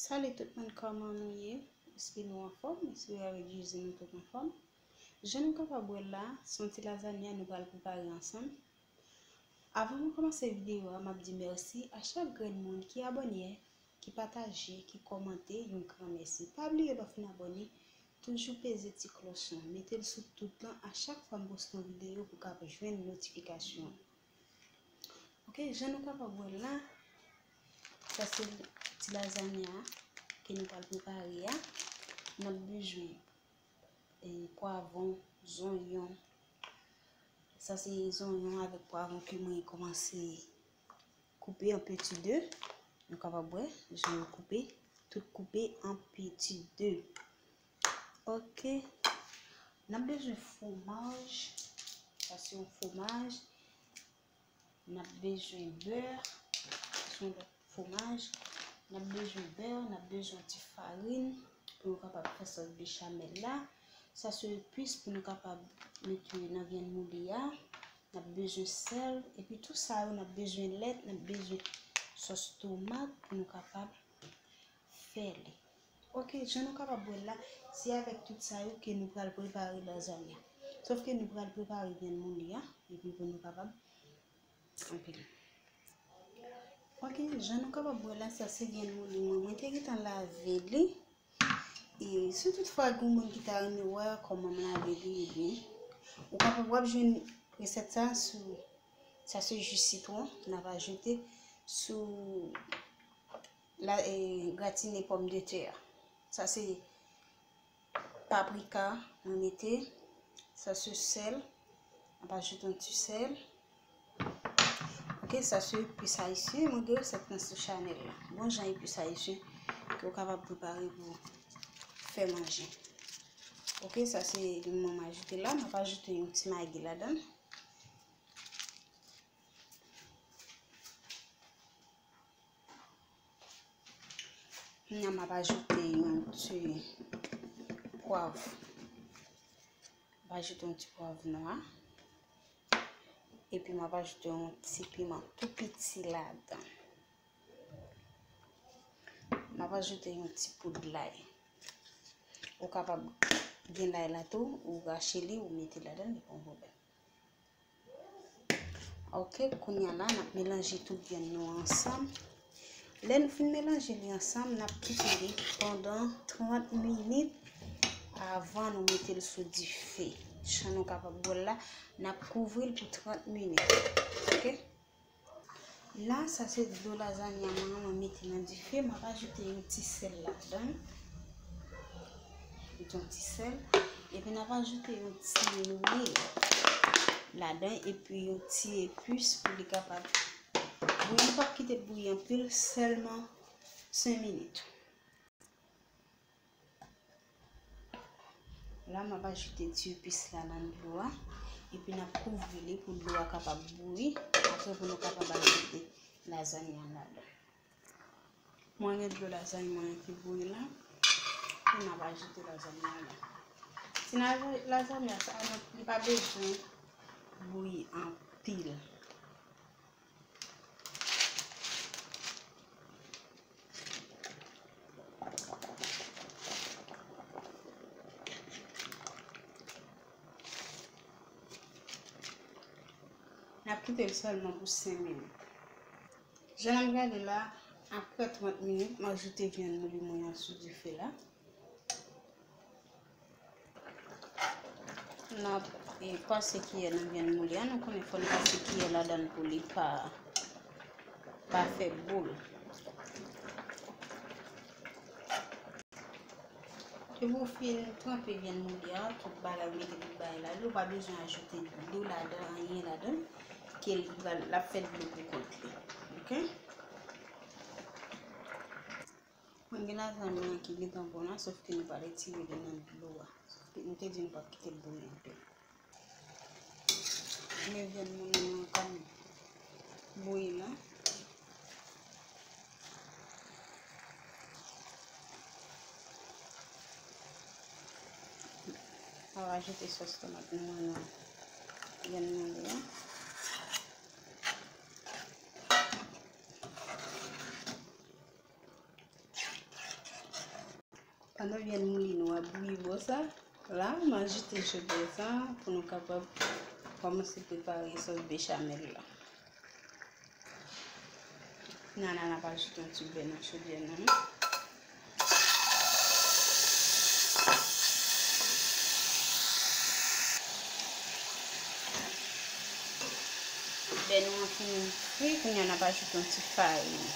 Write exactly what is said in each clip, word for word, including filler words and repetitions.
Salut tout moun, kòman nou ye? Èske nou anfòm? Èske avèk Jezi nou tout anfòm? Jan nou kapab wè l la, se yon ti lazanya nou pral prepare ansanm. Avan mwen kòmanse videyo a, m ap di mèsi a chak grenn moun ki abòne, ki pataje, ki kòmante, yon gran mèsi. Pa bliye lè w fin abòne, toujou peze ti klòch lan, mete l sou tout lan, a chak fwa m poste yon videyo pou w kapab jwenn notifikasyon. Ok, jan nou kapab wè l la, sa se ti lazanya ke nou pral prepare a. N ap bezwen, e, pwavwon, zonyon. Sa se zonyon avèk pwavwon ke mwen kòmanse koupe an peti de. Nou kapab wè jan yo koupe, tout koupe an peti de. Ok. N ap bezwen fwomaj. Sa se yon fwomaj. N ap bezwen bè. Sa se yon lòt fwomaj. N ap bezwen bè, n ap bezwen ti farin pou nou kapab fè sòs bechamel la. Sa se epis pou nou kapab mete nan vyann moule a. N ap bezwen sèl, epi tou sa yo, n ap bezwen lèt, n ap bezwen sòs tomat pou nou kapab fè li. Ok, jan nou kapab wè l la, se avèk tout sa yo ke nou pral prepare lazanya. Sòf ke nou pral prepare vyann moule a, epi pou nou kapab anpil. Ok, jan nou kapab wè la, sa se vyann moule mwen. Mwen te gentan lave li. E si toutfwa gen moun ki ta renmen wè kòman m lave li, ebyen, ou kapab w ap jwenn resèt sa sou, sa se ji sitwon, n ap ajoute sou la, e, gratine pòmdetè a. Sa se paprika mwen mete, sa se sèl, m ap ajoute yon ti sèl. Ok, sa se epis ayisyen, mwen gen resèt lan sou chanèl la. Bon jan epis ayisyen ke w kapab prepare pou fè manje. Ok, sa se limon m ajoute la, m ap ajoute yon ti magi ladan l. Kounye a m ap ajoute yon ti pwav. M ap ajoute yon ti pwav nwa. Epi m ap ajoute yon ti piman tou piti ladan. M ap ajoute yon ti poud lay. Ou kapab gen lay la tou, ou rache li, ou mete ladan, li pa yon pwoblèm. Ok, kounye a la, n ap melanje tout vyann nou ansanm. Lè nou fin melanje li ansanm, n ap kite li pandan trant minit avan nou mete l sou dife. Jan nou kapab wè l la, n ap kouvri l pou trant minit. Ok? La, sa se dlo lazanya mwen an, mwen mete nan dife. M ap ajoute yon ti sèl ladan. Yon ti sèl. Epi n ap ajoute yon ti lwil ladan. Epi yon ti epis pou li kapab bouyi. Nou p ap kite l bouyi anpil, sèlman senk minit. La, m ap ajoute ti epis la nan dlo a. Epi n ap kouvri li pou dlo a kapab bouyi. Apre pou nou kapab ajoute lazany an ladan. Mwen gen dlo lazany mwen ki bouyi la. Epi m ap ajoute lazany an la. Ti laza-, lazanya sa, li pa bezwen bouyi anpil. N ap kite l sèlman pou senk minit. Jan n ap gade la, apre trant minit, m ajoute vyann moule mwen an sou dife la. N ap, e, pase kiyè nan vyann moule a. Nou konnen fò n pase kiyè ladan l pou li pa, pa fè boul. Depi w fin tranpe vyann moule a, tout bagay, ou mete tout bagay ladan, ou pa bezwen ajoute dlo ladan, anyen ladan, ke l, l ap fè dlo pou kont li. Ok? Mwen gen lazany mwen ki gentan bon la, sòf ke nou pa retire li nan dlo a. Sòf ke nou te di nou p ap kite l bouyi anpil. Men vyann moule mwen an bouyi la. Mwen ajoute sòs tomat mwen nan vyann moule a. Pandan vyann moulin nou ap bouyi bò sa, la, m ajoute jodèz la pou nou kapab kòmanse prepare sòs bechamel la. Kounye a la, n ap ajoute yon ti bè nan chodyè nan. Bè nou an fin fri, kounye a n ap ajoute yon ti farin.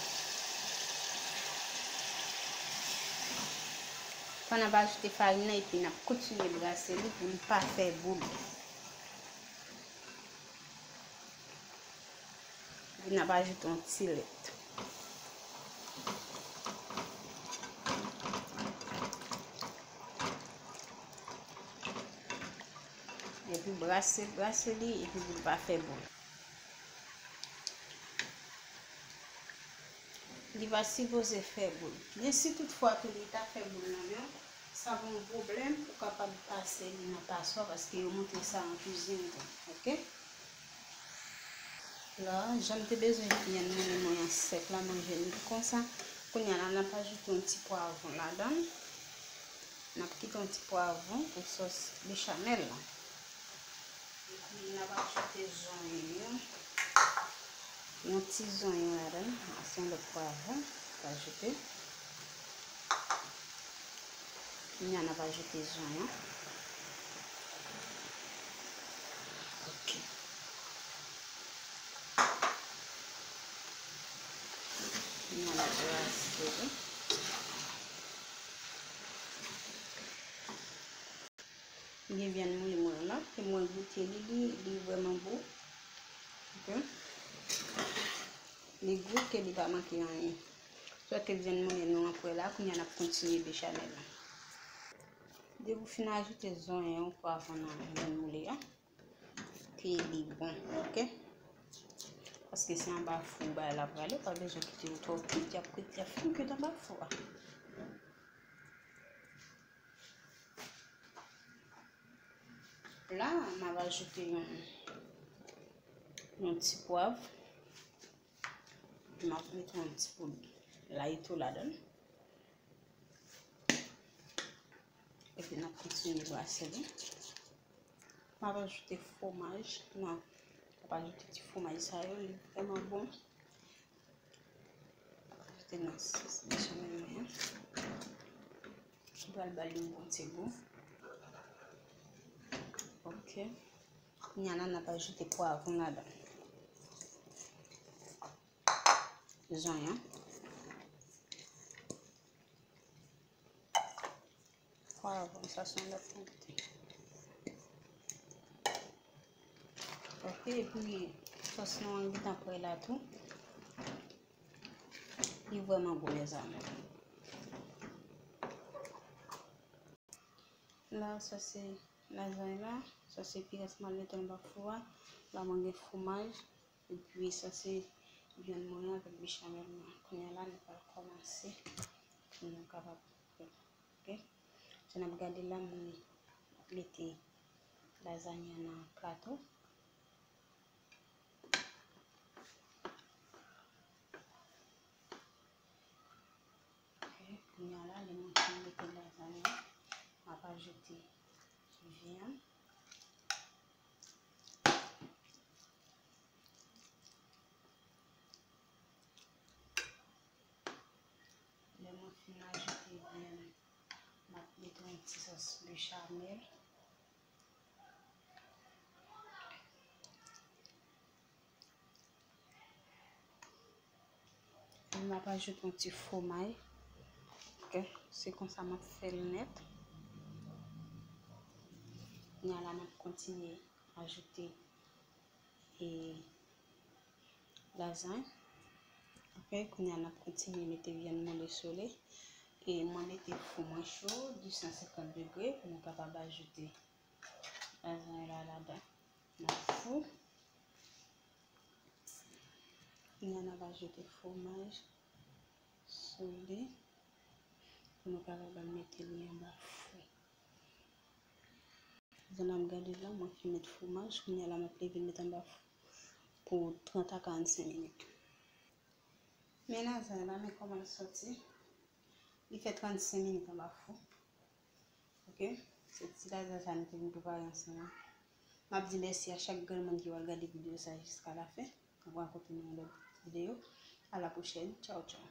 Fò n ap ajoute farin nan epi n ap kontinye brase li pou li pa fè boul. Epi n ap ajoute yon ti lèt. Epi brase, brase li, epi pou l pa fè boul. Li pa sipoze fè boul. Men si toutfwa tou li ta fè boul nan men w, sa pa yon pwoblèm, ou kapab pase li nan paswa, paske yo montre sa an kwizin tou, oke? La, jan m te bezwen vyann moulin mwen an sèk la, mwen jwenn li konsa. Kounye a la, n ap ajoute yon ti pwavwon ladan l. N ap kite yon ti pwavwon pou sòs bechamel la. Epi n ap ajoute zonyon yo. Yon ti zonyon ladan l, se yon lòt pwavwon pou ajoute. Kounye a n ap ajoute zonyon. Ok. Kounye a n ap brase li. M gen vyann moulen mwen la, ke mwen goute li, li, li vrèman bon. Ok. Li gou, ke li pa manke anyen. Sa ke vyann moulen nou an prè la, kounye a n ap kontinye bechamel la. Depi w fin ajoute zonyon ou pwavwon nan vyann moulen an, ke li bon, ok? Paske se anba fou bagay la prale, pa bezwen kite yo twò kwit, y ap kwit, y ap fin kwit anba fou a. La, m ap ajoute yon, yon ti pwav. M ap mete yon ti poud lay tou ladan l. Epi n ap kontinye brase li. M ap ajoute fwomaj. M ap ajoute ti fwomaj sa yo, li vrèman bon. Ajoute nan sòs bechamel mwen an. M pral ba li yon bon ti gou. Ok. Kounye a la, n ap ajoute pwavwon ladan. Zonyon. Pwavwon, sa se yon lòt kantite. Ok, epi sòs nou an gentan prè la tou. Li vrèman gou, mezanmi. La, sa se lazany la. Sa se pi rès mwen mete anba fou a. La, mwen gen fwomaj. Epi, sa se vyann mwen an avèk bechamel mwen. Kounye a la, nou pral kòmanse pou nou kapab fè. Ok? Jan n ap gade la, mwen mete lazany an nan plato. Ok, kounye a la, lè mwen fin mete lazany an, m ap ajoute vyann. Lè mwen fin ajoute vyann, m ap mete yon ti sòs bechamel. M ap ajoute yon ti fwomaj. Ok, se konsa m ap fè l nèt. Kounye a la, m ap kontinye ajoute e lazany. Ok, kounye a n ap kontinye mete vyann moulen sou li. E mwen mete fou mwen cho, de san senkant degre, pou nou kapab ajoute lazany la ladan nan fou. Kounye a n ap ajoute fwomaj sou li, pou nou kapab al mete li anba fou. Jan n ap gade la, mwen fin met fwomaj, kounye a la m ap leve l met anba fou pou trant a karannsenk minit. Men lazany la, men kòman l sòti. Li fè trannsenk minit anba fou. Ok, se ti lalal sa nou te vin prepare ansanm. M ap di mèsi a chak grenn moun ki pral gade videyo sa jiska lafen. Mwen pral kontinye yon lòt videyo. A la pwochèn. Tchaw, tchaw.